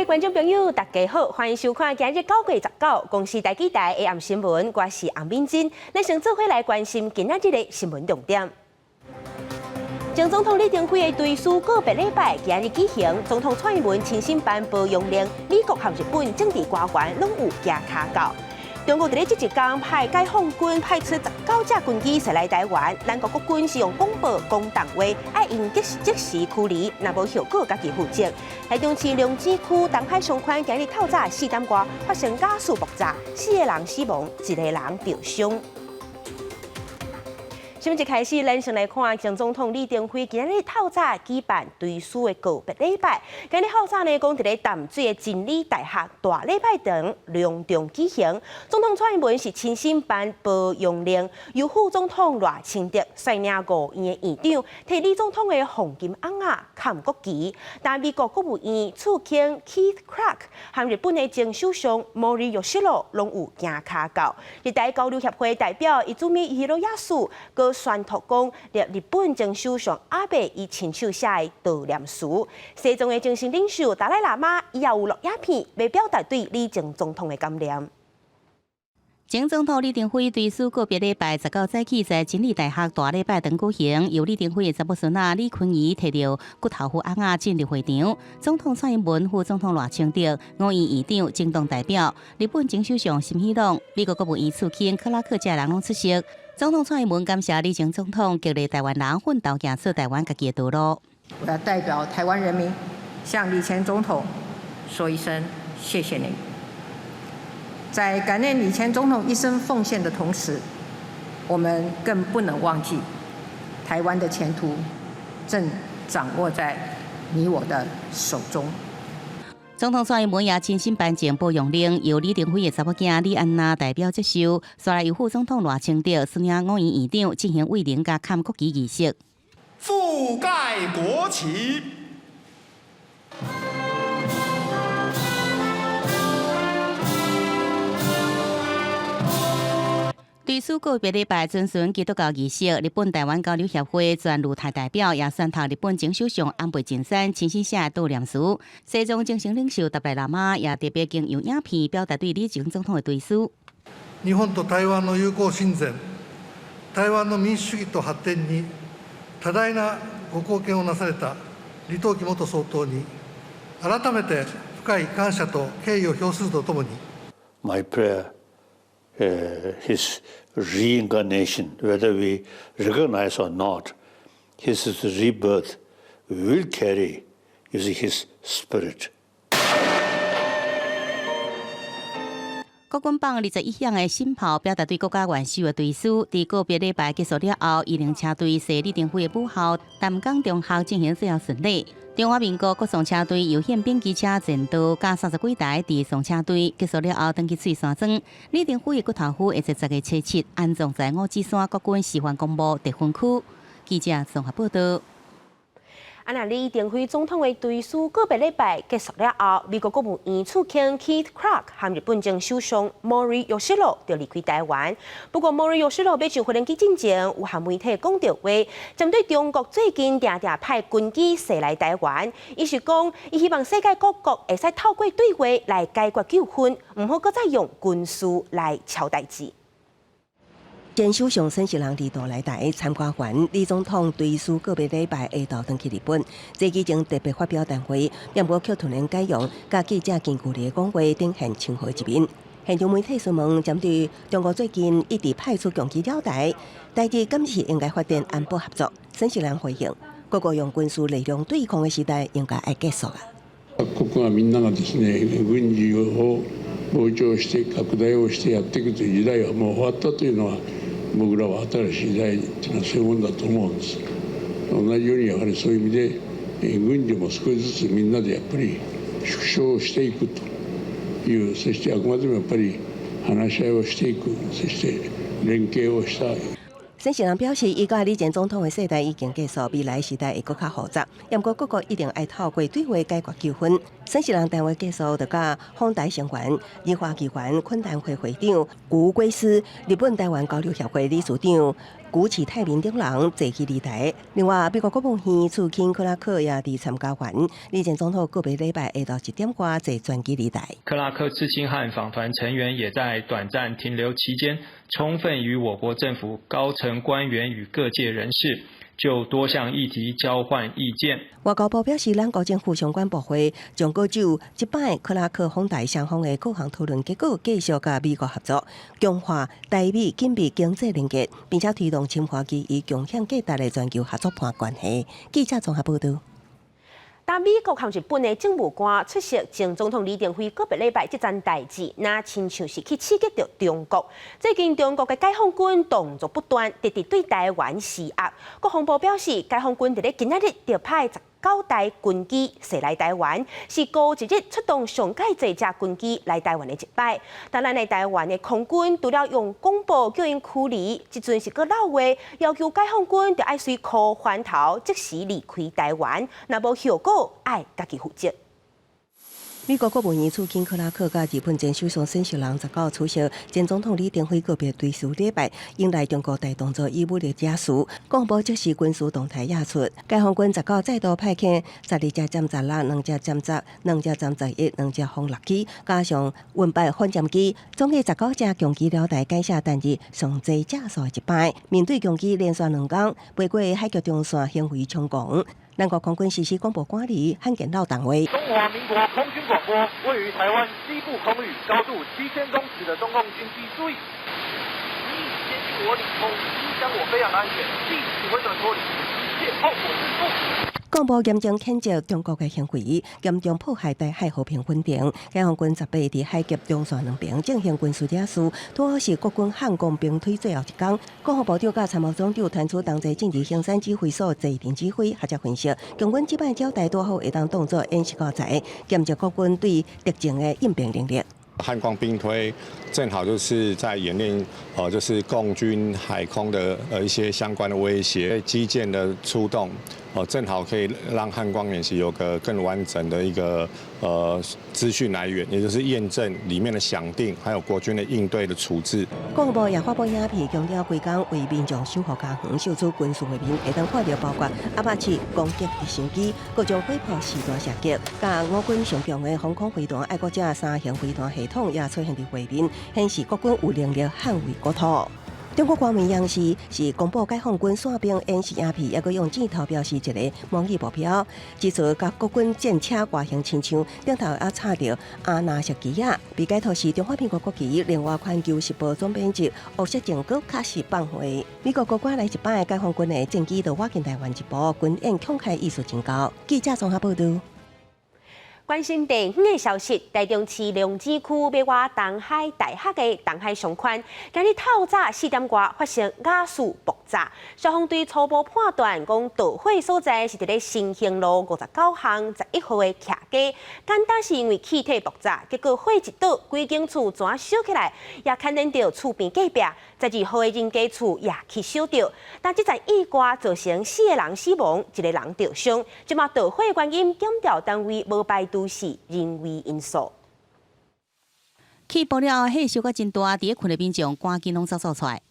觀眾朋友，大家好，歡迎收看今日9月19公視台語台下暗新聞，我是洪敏珍，咱先做伙來關心今仔日的新聞重點。前總統李登輝的追思告別禮拜今日舉行，總統蔡英文親身頒保養令，美國和日本政治官員攏有行跤到。中國佇咧這一工派解放軍派出19架軍機駛來台灣，南韓國軍是用廣播講重話，愛𪜶即時即時驅離，若無後果家己負責。台中市龍井區東海商圈今日透早4點外發生瓦斯爆炸，四個人死亡，一個人著傷。新聞一開始，咱先來看前總統李登輝今日透早舉辦追思的告別禮拜。今日透早呢，講佇咧淡水的真理大學大禮拜堂隆重舉行。總統蔡英文是親身頒保養令，由副總統賴清德率領五院的院長，提李總統的黃金甕仔崁國旗。但美國國務院次卿 Keith Krach 和日本的前首相 Mori Yoshiro 攏有行跤到。日台交流協會代表伊主美 Hiroyasu 閣宣讀講，日本前首相阿伯伊親手寫的悼念詞。西藏的精神領袖達賴喇嘛伊也有錄影片，欲表達對李前總統的感念。前總統李登輝追思告別禮拜19早起在真理大學大禮拜堂舉行，由李登輝的查某孫仔李坤儀提著骨頭斧甕仔進入會場。總統蔡英文、副總統賴清德、五院院長、政黨代表、日本前首相森喜朗、美國國務院次卿克拉克這人攏出席。總統蔡英文感謝李前總統激勵台灣人奮鬥行出台灣家己的道路。我要代表台灣人民向李前總統說一聲謝謝你。在感念李前總統一生奉獻的同時，我們更不能忘記，台灣的前途正掌握在你我的手中。總統蔡英文也親身頒贈保養令，由李登輝的查某囝李安娜代表接受，煞來由副總統賴清德率領五院院長進行慰靈佮崁國旗儀式。覆蓋國旗。追思告別禮拜遵循基督教儀式，日本台灣交流協會全旅台代表也宣讀日本前首相安倍晉三親身寫的悼念詞。西藏精神領袖達賴喇嘛也特別經由影片表達對李前總統的追思。日本と台灣の友好親善、台灣の民主主義と発展に多大なご貢献をなされた李登輝元総統に改めて深い感謝と敬意を表するとともに。 My prayer, his reincarnation, whether we recognize or not, his rebirth will carry, you see, his spirit. 國軍放21響的新炮，表達對國家元首的追思。佇告別禮拜結束了後，遺靈車隊駛李登輝的母校淡江中學進行最後巡禮。中華民國國葬車隊由憲兵機車前導佮30幾台佇喪車隊結束了後，轉去翠山莊。李登輝的骨頭斧會在10月初7安葬在五指山國軍示範公墓特分區。記者綜合報道。啊，若李登輝總統的追思告別禮拜結束了後，美國國務院次卿 Keith Krach 和日本前首相 Mori Yoshiro 就離開台灣。不過 Mori Yoshiro 欲上飛機進前，有向媒體講著話，針對中國最近定定派軍機駛來台灣，伊是講，伊希望世界各國會使透過對話來解決糾紛，毋好閣再用軍事來撨代誌。前首相森喜朗2度來台參加完李總統追思告別禮拜，下晝轉去日本。坐機前特別發表談話，也毋過卻突然改用佮記者近距離講話，展現親和一面。現場媒體詢問針對中國最近一直派出強機繞台，台日敢是應該發展安保合作？森喜朗回應：各國用軍事力量對抗的時代應該愛結束啊。各國がみんながですね、軍事を膨張して拡大をしてやっていくという時代はもう終わったというのは、僕らは新しい時代っていうのはそういうもんだと思うんです。同じようにやはりそういう意味で軍事も少しずつみんなでやっぱり縮小していくという、そしてあくまでもやっぱり話し合いをしていく、そして連携をしたい。森喜朗表示，伊佮李前總統的世代已經結束，未來時代會閣較複雜。毋過各國一定愛透過對話解決糾紛。森喜朗談話結束，就佮訪台成員、立法議員懇談會會長吳貴思、日本台灣交流協會理事長古馳太平等人坐機離台。另外，美國國務院次卿克拉克也佇參加團，李前總統告別禮拜下晝1點外坐專機離台。克拉克次卿和訪團成員也在短暫停留期間，充分與我國政府高層官員與各界人士就多項議題交換意見。外交部表示，兩國政府相關部會將閣就這擺克拉克訪台雙方的各項討論結果，繼續佮美國合作，強化台美緊密經濟連結，並且推動深化其與共享價值的全球合作伴關係。記者綜合報道。當美國和日本的政務官出席前總統李登輝告別禮拜這棧代誌，若親像是去刺激著中國。最近中國的解放軍動作不斷，直直對台灣施壓。國防部表示，解放軍佇咧今仔日就派19台軍機駛來台灣，是過一日出動上蓋濟隻軍機來台灣的一擺。但咱的台灣的空軍除了用廣播叫𪜶驅離，這陣是閣撂話，要求解放軍著愛隨箍翻頭，即時離開台灣，若無後果愛家己負責。美國國務院次卿克拉克佮日本前首相森喜朗19出席前總統李登輝告別追思禮拜，引來中國大動作以武力惹事。國防部即時軍事動態也出，解放軍19再度派遣12架殲16、兩架殲10、兩架殲11、兩架轟六機，加上運八反潛機，總計19架強擊了台，改寫單日上濟架數的一擺。面對強機連續2工飛過海峽中線，行為猖狂。咱國空軍實施廣播管理，罕見鬧動話。中華民國空軍廣播，位於台灣西部空域，高度7000公尺的中共軍機注意，你已接近我領空，影響我飛航安全，立即回轉脫離，一切後果自負。廣播嚴正譴責中國的行為，嚴重破壞台海和平穩定。解放軍18佇海峽中線兩邊進行軍事演習，拄好是國軍漢光兵推最後一工。國防部長佮參謀總長傳出同齊進入衡山指揮所坐鎮指揮，學者分析，共軍這擺招台拄好會當當作演習教材，檢測國軍對敵情的應變能力。漢光兵推正好就是在演練，就是共軍海空的一些相關的威脅，機艦的出動，正好可以讓漢光演習有個更完整的一個資訊來源，也就是驗證裡面的想定，還有國軍的應對的處置。國防部也發布影片，強調規工為民眾守護家園，秀出軍事畫面，會當看著包括阿帕奇攻擊直升機、各種火炮實彈射擊，佮我軍上強的防空飛彈愛國者三型飛彈系統也出現佇畫面，顯示國軍有能力捍衛國土。中國官媒央視是公布解放軍傘兵演習影片，抑閣用箭頭標示一个模擬目標，指出佮國軍戰車外形親像，頂頭還插著阿納什旗仔，被解讀是中華民國國旗。另外，環球時報總編輯吳錫正閣確實放話，美國國官來一擺解放軍的戰機就倚近台灣一步，軍演慷慨意思真高。記者綜合報道。關心地方的消息，台中市龍井區馬外東海大學的東海商圈，今日透早4點外發生瓦斯爆炸，消防隊初步判斷講導火所在是佇咧新興路59巷11號的徛家，簡單是因為氣體爆炸，結果火一著，規間厝全燒起來，也牽連著厝邊隔壁12號的人家厝也去燒著，但這場意外造成四個人死亡，一個人著傷。這馬導火原因，檢調單位無排除是人為因素。氣爆了後，火燒甲真大，佇咧睏的民眾趕緊攏走走出來。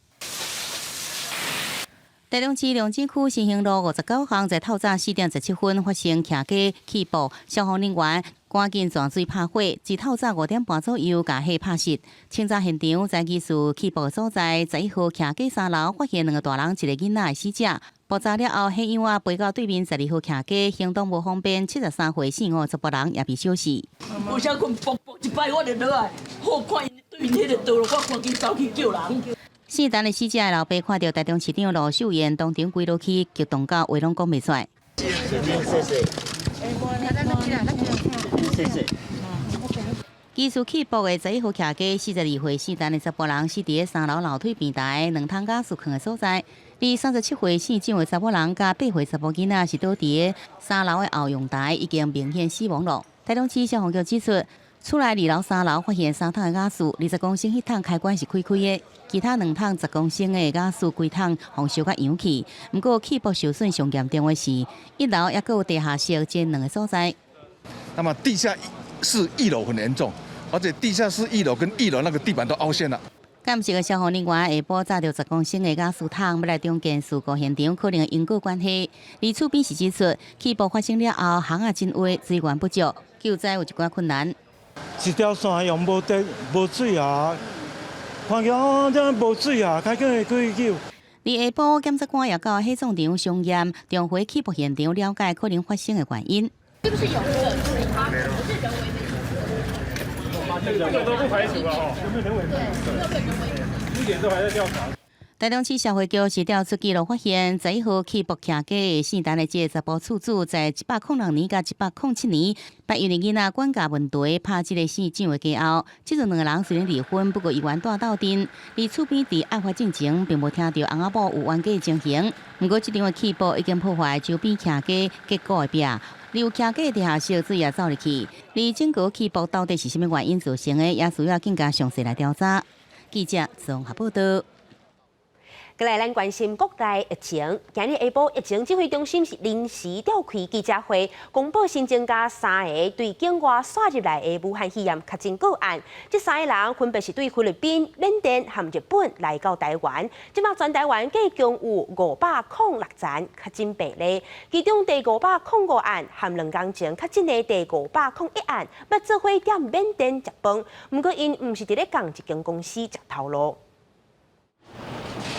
台中市龍井區新興路59巷在透早4點17分發生徛家氣爆，消防人員趕緊鑽水拍火，至透早5點半左右共火拍熄。清查現場，知疑似氣爆所在11號徛家三樓發現兩个大人一个囡仔的死者。爆炸了後，火煙仔飛到對面12號徛家，行動無方便，73歲姓吳查埔人也被燒死。無啥困，爆爆一擺我就落來，好看𪜶對面彼个倒落，我趕緊走去救人。姓陳的死者的老爸看著台中市長盧秀燕當場跪落去，激動到話攏講袂出來。謝謝。謝謝。疑似氣爆的11號徛家，42歲姓陳的查埔人死佇咧三樓樓梯平台兩桶瓦斯囥的所在。而37歲姓蔣的查某人佮8歲查埔囡仔是倒佇咧三樓的後陽台，已經明顯死亡了。台中市消防局指出，厝內二樓、三樓發現三桶的瓦斯，20公升彼桶開關是開開的，其他兩桶10公升的瓦斯規桶予燒甲溶去。毋過氣爆受損上嚴重的是，一樓抑閣有地下室這兩个所在。那麼地下室一樓很嚴重，而且地下室一樓跟一樓那個地板都凹陷了。鑑識的消防人員下晡載著10公升的瓦斯桶，欲來重建事故現場可能的因果關係。而厝邊是指出，氣爆發生了後，巷仔真歪，資源不足，救災有一寡困難。一條線用無電無水啊，看見哦，這無水啊，較緊會去救。佇下晡，檢察官也到火葬場相驗，重回氣爆現場了解可能發生的原因。是不是有一個就是他不是人為的？這個都不排除啊，有沒有人為？對，有沒有人為？目前都還在調查。台中市社會局是調出記錄發現，11號氣爆徛家的姓陳的這个查埔厝主，在106年佮107年，捌因為囡仔管教問題拍這个姓蔣的家後，這陣兩个人雖然離婚，不過猶原蹛鬥陣。而厝邊佇案發進前，並無聽著翁仔某有冤家的情形。毋過這場的氣爆已經破壞周邊徛家結構的壁，有徛家的地下室水也走入去。而整個氣爆到底是啥物原因造成的，也需要更加詳細來調查。記者綜合報道。過來，咱關心國內疫情。今日下晡，疫情指揮中心是臨時召開記者會，公布新增加三个對境外竄入來的武漢肺炎確診個案。這三个人分別是對菲律賓、緬甸和日本來到台灣。這馬全台灣計共有506案確診病例，其中第505案和2工前確診的第501案，捌做伙踮緬甸食飯，毋過𪜶毋是佇咧仝一間公司食頭路。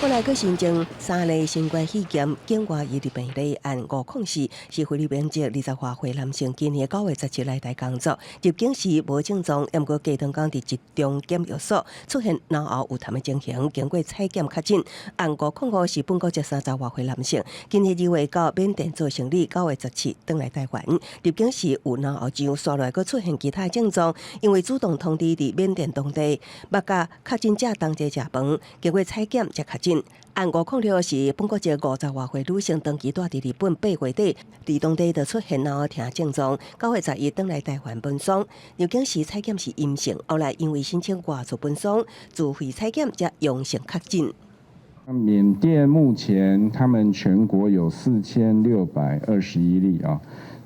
國內閣新增三例新冠肺炎境外移入病例，案504是菲律賓籍20外歲男性，今年9月17來台工作，入境時無症狀，毋過隔兩工佇集中檢疫所出現咽喉有痰的情形，經過採檢確診。案505是本國籍30外歲男性，今年2月到緬甸做生理，9月17轉來台灣，入境時有咽喉脹，紲落來閣出現其他症狀，因為主動通知佇緬甸當地，捌佮確診者同齊食飯，經過採檢才確診。案506是本國籍50外歲女性，長期蹛佇日本8月底，佇當地就出現咽喉疼症狀，9月11轉來台灣奔喪，入境時採檢是陰性，後來因為申請外出奔喪，自費採檢才陽性確診。緬甸目前他們全國有4621例啊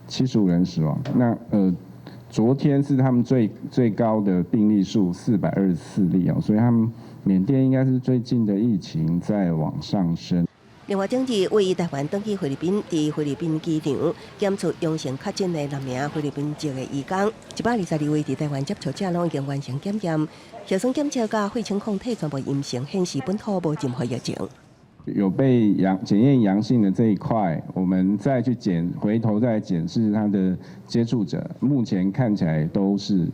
，75人死亡。那昨天是他們最最高的病例數424例啊，所以他們緬甸應該是最近的疫情在往上升。另外，頂日位於台灣轉去菲律賓，佇菲律賓機場檢出陽性確診的六名菲律賓籍的移工，122位佇台灣接觸者攏已經完成檢驗，核酸檢測佮血清抗體全部陰性，顯示本土無任何疫情。有被陽檢驗陽性的這一塊，我們再去檢，回頭再檢視他的接觸者，目前看起來都是，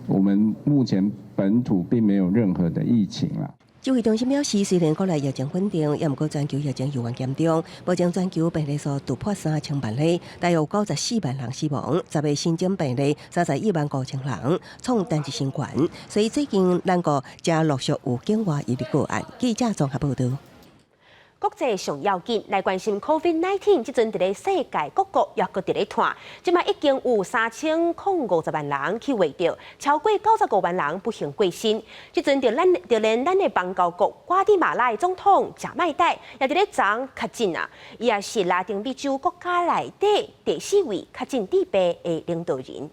我們目前本土並沒有任何的疫情啦。指揮中心表示，雖然國內疫情穩定，也毋過全球疫情猶原嚴重。目前全球病例數突破3000萬例，大約有94萬人死亡。10月新增病例31.5萬人，創單日新高。所以最近咱國才陸續有境外移入個案。記者綜合報導。國際上要緊來關心 COVID-19，這陣佇咧世界各國猶閣佇咧傳，這馬已經有3050萬人去罹著，超過95萬人不幸過身。這陣就咱就連咱的邦交國瓜地馬拉的總統賈麥岱也佇咧昨確診啊，伊也是拉丁美洲國家內底第四位確診致病的領導人。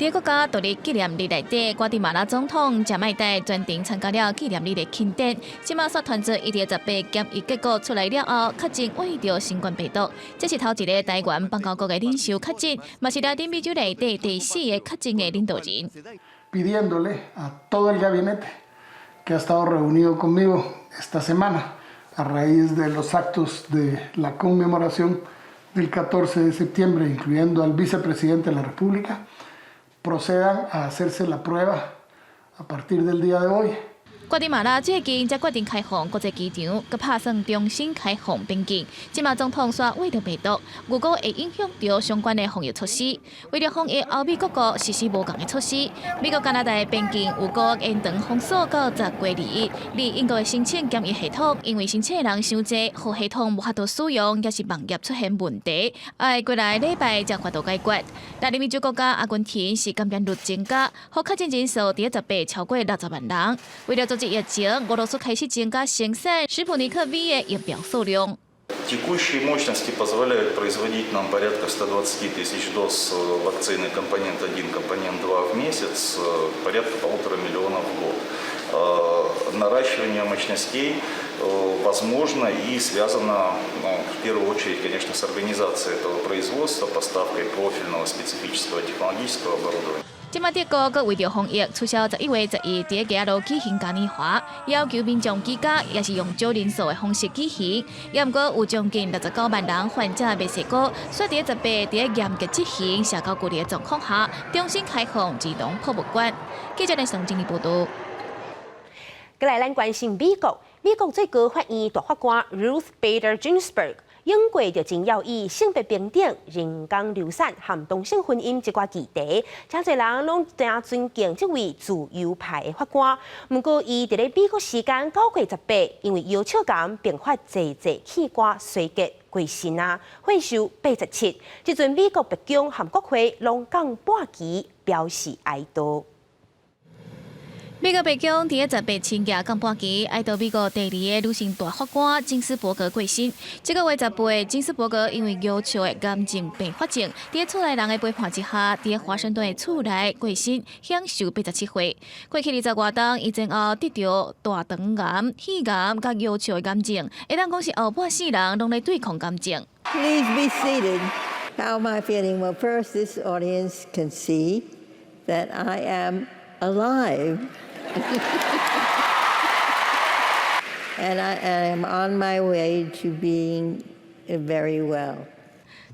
佇國家獨立紀念日內底，瓜地馬拉總統賈麥岱專程參加了紀念日的慶典。這馬煞傳出伊佇18檢疫結果出來了後，確診罹著新冠病毒。這是頭一个台灣邦交國的領袖確診，嘛是拉丁美洲內底第四个確診的領導人。 Pidiéndole a todo el gabinete que ha estado reunido conmigo esta semana a raíz de los actos de la conmemoración del 14 de septiembre, incluyendo al vicepresidente de la República, procedan a hacerse la prueba a partir del día de hoy. 瓜地馬拉最近才決定開放國際機場，閣拍算重新開放邊境。這馬總統煞罹著病毒，預估會影響著相關的防疫措施。為了防疫，歐美各國實施無仝的措施。美國加拿大邊境預估延長封鎖到10月21。而英國的申請檢疫系統，因為申請的人傷濟，予系統無法度使用，抑是網頁出現問題，愛過來禮拜才法度解決。拉丁美洲國家阿根廷是感染率增加，予確診人數佇18超過60萬人。為了阻止疫情，俄羅斯開始增加生產史普尼克 V 的疫苗數量。 Текущие мощности позволяют производить нам порядка 120 тысяч доз вакцины компонент 1, компонент 2 в месяц, порядка 1,5 миллиона в год. Наращивание мощностей возможно и связано, ну, в первую очередь, конечно, с организацией этого производства, поставкой профильного специфического технологического оборудования. 這擺德國閣為著防疫，取消11月11佇咧街仔路舉行嘉年華，要求民眾居家，也是用少人數的方式舉行。也毋過有將近69萬人患這墨西哥，煞佇咧十八佇咧嚴格執行社交距離的狀況下，重新開放兒童博物館。記者來上整理報道。過來，咱關心美國，美國最高法院大法官 Ruth Bader Ginsburg 永過著真要以性別平等、人工流產和同性婚姻這寡議題，誠濟人攏誠尊敬這位自由派的法官。毋過，伊佇咧美國時間9月18，因為腰笑癌併發濟濟器官衰竭過身啊，歲壽87。這陣美國白宮和國會攏降半旗表示哀悼。美國白宮佇咧十八親舉降半旗，哀悼美國第二个女性大法官金斯伯格過身。這个月十八，金斯伯格因為腰笑的癌症併發症，佇咧厝內人的陪伴之下，佇咧華盛頓的厝內過身，享壽87歲。過去20外冬，伊前後得著大腸癌、肺癌佮腰笑的癌症，會當講是後半世人攏咧對抗癌症。 Please be seated. How am I feeling? Well, first, this audience can see that I am alive. And I am on my way to being very well.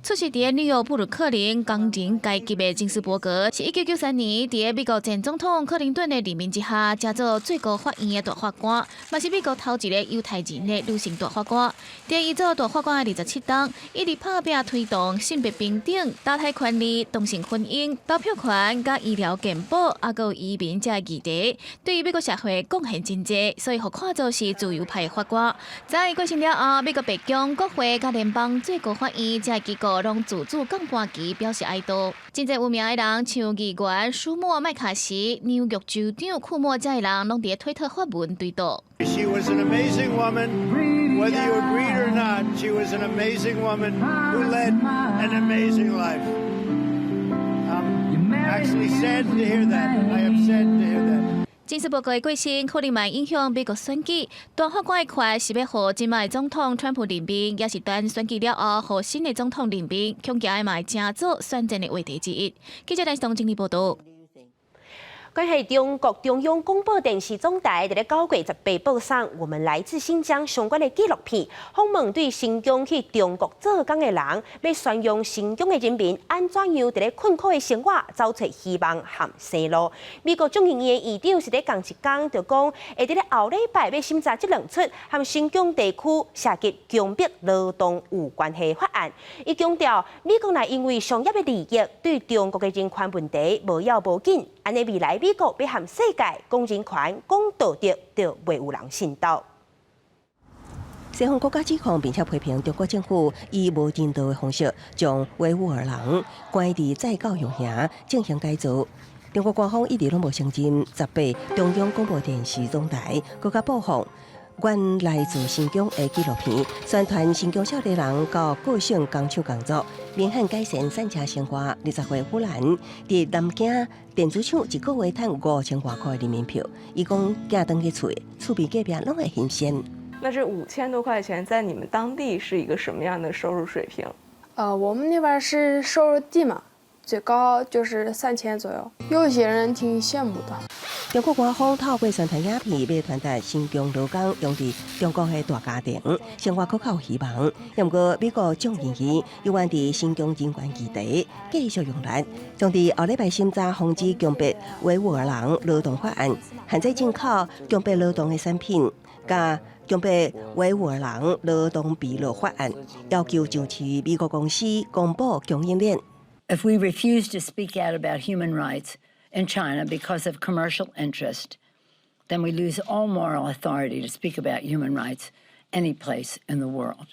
出世佇咧紐約布魯克林工人階級的金斯伯格，是1993年佇咧美國前總統克林頓的任命之下，成做最高法院的大法官，嘛是美國頭一个猶太人的女性大法官。佇伊做大法官的27冬，一直拍拚推動性別平等、墮胎權利、同性婚姻、投票權、佮醫療健保，抑閣有移民這議題，對於美國社會貢獻真濟，所以予看做是自由派的法官。在伊過身了後，美國白宮、國會佮聯邦最高法院這機構攏自主降半旗表示哀悼。真濟有名的人，像議員舒默、麥卡錫、紐約州長庫莫這的人，攏佇咧推特發文追悼。 She was an amazing woman. Whether you agreed or not, she was an amazing woman who led an amazing life. I'm actually saddened to hear that. I am saddened to hear that. 金斯伯格的過身可能會影響美國選舉。大法官的缺是欲予這擺總統川普任命，抑是等選舉了後，予新的總統任命，恐驚嘛會成做選戰的話題之一。記者來東整理報道。關係中國中央廣播電視總台佇咧9月18播送《我們來自新疆》相關的紀錄片，訪問對新疆去中國做工的人，欲宣揚新疆的人民按怎樣佇咧困苦的生活，走揣希望和生路。美國眾議院的議長是咧仝一工就講，會佇咧後禮拜欲審查這兩齣和新疆地區涉及強迫勞動有關係的法案。伊強調，美國若因為商業的利益對中國的人權問題無要無緊，按呢未來美國欲和世界講人權、講道德，就袂有人信到。西方國家指控並且批評中國政府以無人道的方式將維吾爾人關佇再教育營進行改造。中國官方一直攏無承認十八中央廣播電視總台閣較播放阮來自新疆的紀錄片，宣傳新疆少年人到各省工廠工作，明顯改善散赤生活。20歲富蘭佇南京電子廠一個月賺5000外塊人民幣。伊講寄轉去厝，厝邊隔壁攏會欣羨。那這5000多塊錢在你們當地是一個什麼樣的收入水平？我們那邊是收入低嘛，最高就是3000左右。有些人挺羨慕的。中國官方透過宣傳影片，欲傳達新疆勞工融佇中國的大家庭，生活閣較有希望。毋過美國眾議院猶原佇新疆人權議題繼續用力，將佇後禮拜審查防止強迫維吾爾人勞動法案，限制進口強迫勞動的產品，佮強迫維吾爾人勞動疲勞法案，要求上市美國公司公布供應鏈。 If we refuse to speak out about human rights in China because of commercial interest, then we lose all moral authority to speak about human rights any place in the world.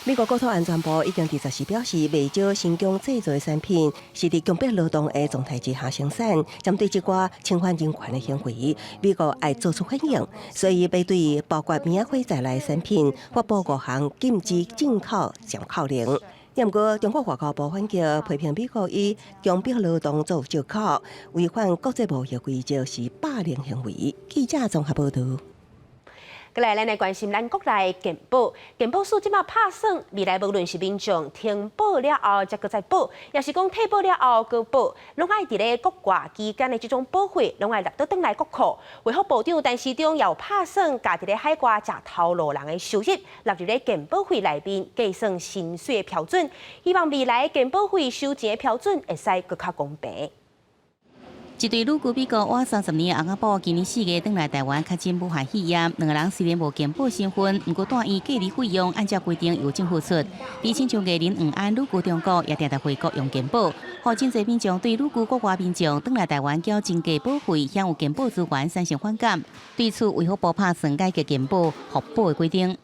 美國國土安全部已經佇14表示，袂少新疆製造的產品是佇強迫勞動的狀態之下生產，針對這寡侵犯人權的行為，美國愛做出反應，所以欲對包括棉仔花在內的產品發布五項禁止進口暫扣令。毋過，中國外交部反擊批評美國以強迫勞動做藉口，違反國際貿易規則是霸凌行為。記者綜合報道。過來，咱來關心咱國內健保，健保署這馬拍算，未來無論是民眾停保了後，才閣再保，抑是講退保了後閣保，攏愛佇咧國外期間的這種保費，攏愛納倒轉來國庫。衛福部長陳時中也有拍算，共佇咧海外食頭路人的收入納入咧健保費內面計算薪水的標準，希望未來健保費收錢的標準會使閣較公平。一對旅居美國滿30年的翁仔某，今年4月轉來台灣確診武漢肺炎，兩個人雖然無健保身份，毋過住院隔離費用按照規定由政府出。而親像藝人黃安旅居中國，也定定回國用健保。予真濟民眾對旅居國外民眾轉來台灣繳增加保費，享有健保資源產生反感。對此，衛福部拍算改革健保復保的規定。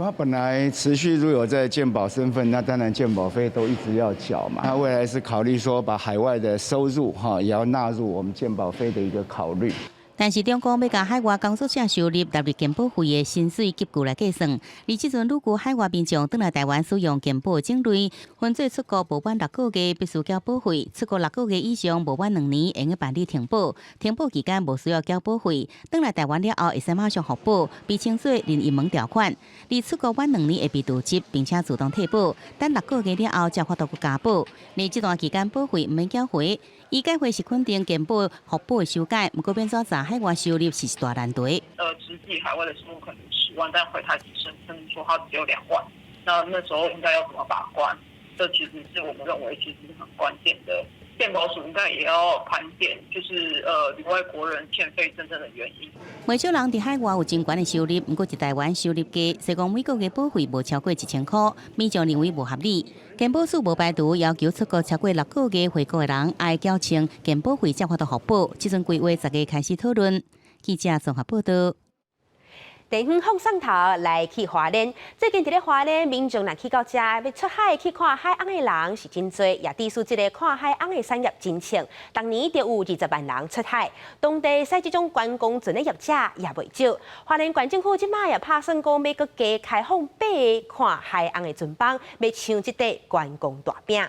他本來持續如有在健保身份，那當然健保費都一直要繳嘛。那未來是考慮說，把海外的收入哈也要納入我們健保費的一個考慮。但是中國欲共海外工作者收入納入健保費的薪水級距來計算，而這陣旅居海外民眾轉來台灣使用健保種類，分做出國無滿6個月必須繳保費，出國六個月以上無滿2年會用辦理停保，停保期間無需要繳保費，轉來台灣了後會使馬上復保，被稱做任意門條款。而出國滿兩年會被拒絕，並且自動退保，等六個月了後才有法度加保。而這段期間保費毋免繳回。醫改會是肯定健保復保的修改，毋過欲按怎查海外收入是一大難題。實際海外的收入可能10萬，但回台聲稱說他只有2萬，那那時候應該要怎麼把關？這其實是我們認為其實是很關鍵的。健保署應該也要盤點，就是旅外國人欠費真正的原因。袂少人佇海外有真懸的收入，毋過佇台灣收入低，所以講每個月保費無超過1000箍，民眾認為無合理。健保署無排除要求出國超過六個月回國的人愛繳清健保費，才有法度復保。這陣規劃10月開始討論。記者綜合報道。地方放送頭來去花蓮，最近佇咧花蓮，民眾若去到遮欲出海去看海翁的人是真濟，也致使這个看海翁的產業真衝。逐年就有20萬人出海，當地駛這種觀光船的業者也袂少。花蓮縣政府這馬也拍算講，欲閣加開放八个看海翁的船班，欲搶這塊觀光大餅。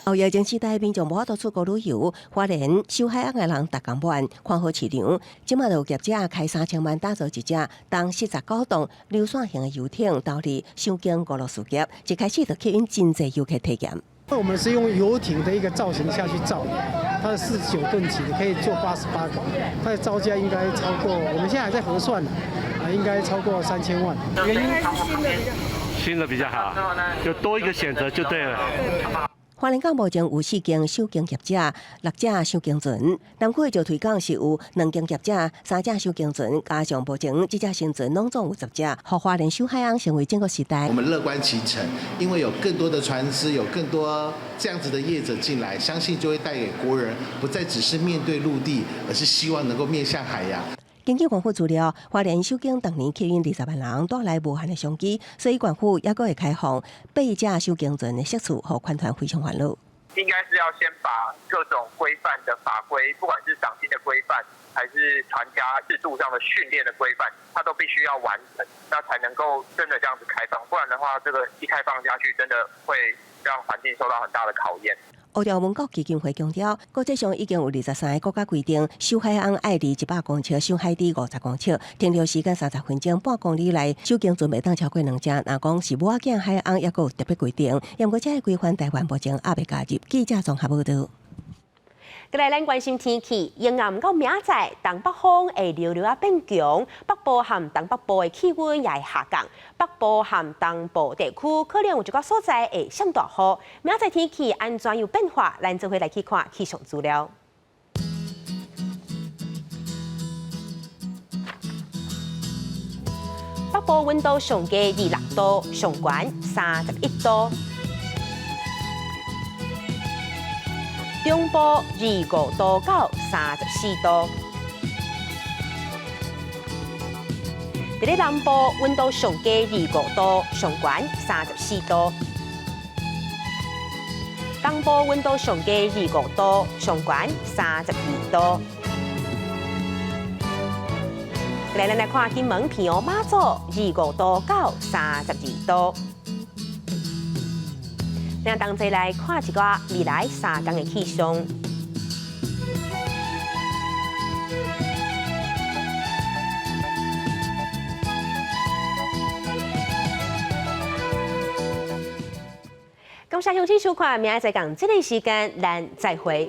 後疫情時代，民眾無法度出國旅遊，花蓮賞海翁的人逐工滿，看好市場。這馬就有業者開3000萬打造一隻東49棟流線型的遊艇，投入賞景娛樂事業。一開始就吸引真濟遊客體驗。我們是用遊艇的一個造型下去造，它是49噸級的，可以坐88個，它的造價應該超過，我們現在還在核算呢，啊，應該超過3000萬。原因是新的比較好，新的比較好，就多一個選擇就對了。花蓮港目前有四間賞景業者，六隻賞景船。南區就推廣是有兩間業者，三隻賞景船，加上目前這隻新船攏總有10隻，予花蓮賞海翁成為整個時代。我們樂觀其成，因為有更多的船隻，有更多這樣子的業者進來，相信就會帶給國人，不再只是面對陸地，而是希望能夠面向海洋。根據縣府資料，花蓮賞景逐年吸引20萬人帶來無限的商機，所以縣府猶閣會開放八隻賞景船的席次，予寬團非常煩惱。應該是要先把各種規範的法規，不管是賞鯨的規範，還是船家制度上的訓練的規範，它都必須要完成，那才能夠真的這樣子開放。不然的話，這個一開放下去，真的會讓環境受到很大的考驗。歐洲文國基金會強調，國際上已經有23個國家規定，賞海翁愛離100公尺，賞海底50公尺，停留時間30分鐘，半公里內賞鯨船袂當超過兩隻。若講是母仔囝海翁，猶閣有特別規定。毋過這个規範，台灣目前猶未加入。記者綜合報道。過來，咱關心天氣，延暗到明仔載，東北風會溜溜仔變強，北部和東北部的氣溫也會下降。北部和東部地區可能有一寡所在會閃大雨。明仔載天氣按怎樣變化？咱做伙來去看氣象資料。北部溫度上低26度，上懸31度。中部25度到34度，佇咧南部溫度上低25度，上懸34度。東部溫度上低25度，上懸32度。來，咱來看金門平湖馬祖25度到32度。咱同齊來看一寡未來3天的氣象。謝鄉親收看，明仔載仝這个時間，咱再會。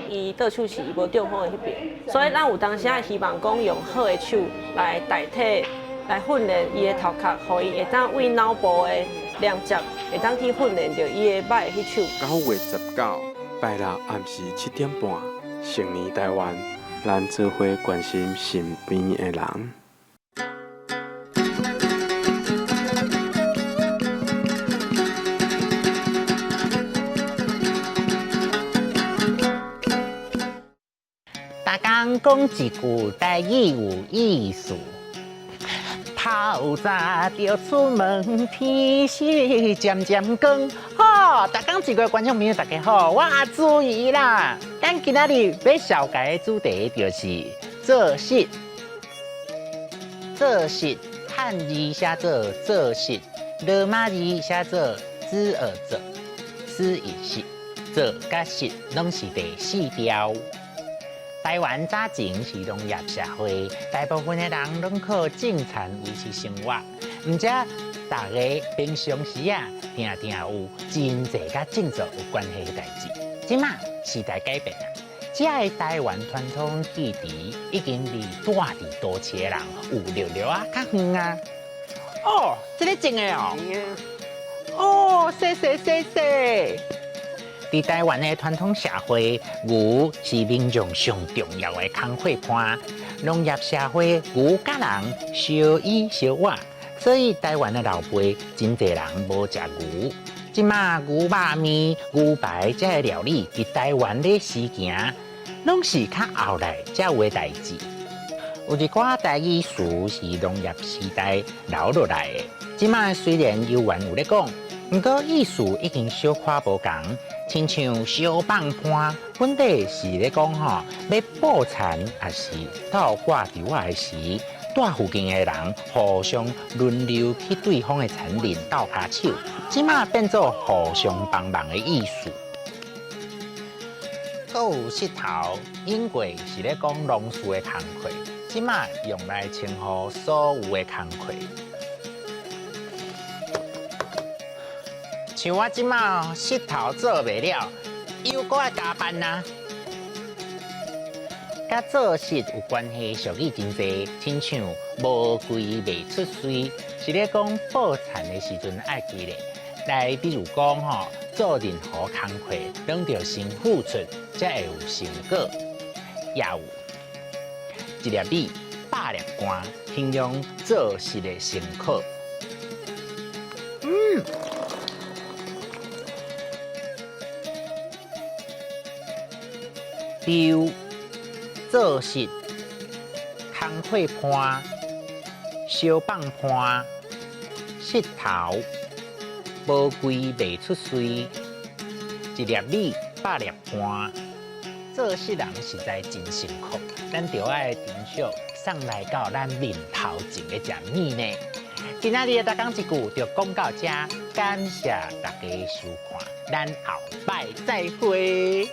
伊倒手是伊無中風的彼爿，所以咱有當時仔希望講用好的手來代替來訓練伊的頭殼，予伊會當為腦部的連接，會當去訓練著伊的䆀的彼手。9月19，拜六暗時7點半，成年台灣，咱做伙關心身邊的人。逐工講一句台語有意思，透早就出門，天色漸漸光。吼，逐工一句觀眾朋友大家好，我阿朱姨啦。咱今仔日欲紹介的主題就是做穡。做穡漢字寫做做穡，羅馬字寫做茲爾做，斯一穡，做佮穡攏是第四調。台灣早前是農業社會，大部分的人攏靠種田維持生活。毋則，大家平常時啊，定定有真濟佮種作有關係的代誌。這馬時代改變啊，這个台灣傳統技藝已經離住佇都市的人有略略仔較遠啊。哦，這个種的哦。哦，謝謝謝謝。佇台灣的傳統社會，牛是民眾上重要的工課伴。農業社會，牛佮人相依相倚，所以台灣的老輩真濟人無食牛。這馬牛肉麵、牛排這个料理，佇台灣咧時行，攏是較後來才有的代誌。有一寡台語詞是農業時代留落來的，這馬雖然猶原有咧講，毋過意思已經小可無仝。親像相放伴，本底是咧講吼，欲布田抑是倒掛稻仔的時，蹛附近的人互相輪流去對方的田裡鬥跤手，這馬變做互相幫忙的意思。閣有穡頭，應過是咧講農事的工課，這馬用來稱呼所有的工課。像我這馬穡頭做袂了，又閣愛加班啊！佮做穡有關係俗語真濟，親像無規袂出穗，是咧講布田的時陣愛記咧。來，比如講吼，做任何工課，攏著先付出，才會有成果。也有一粒米，百粒汗，形容做穡的辛苦。丟做穡、工課伴、相放伴、穡頭、無規袂出穗、一粒米百粒汗，做穡人實在真辛苦，咱著愛珍惜送來到咱面頭前的這米呢。今仔日的逐工一句就講到這，感謝大家收看，咱後擺再會。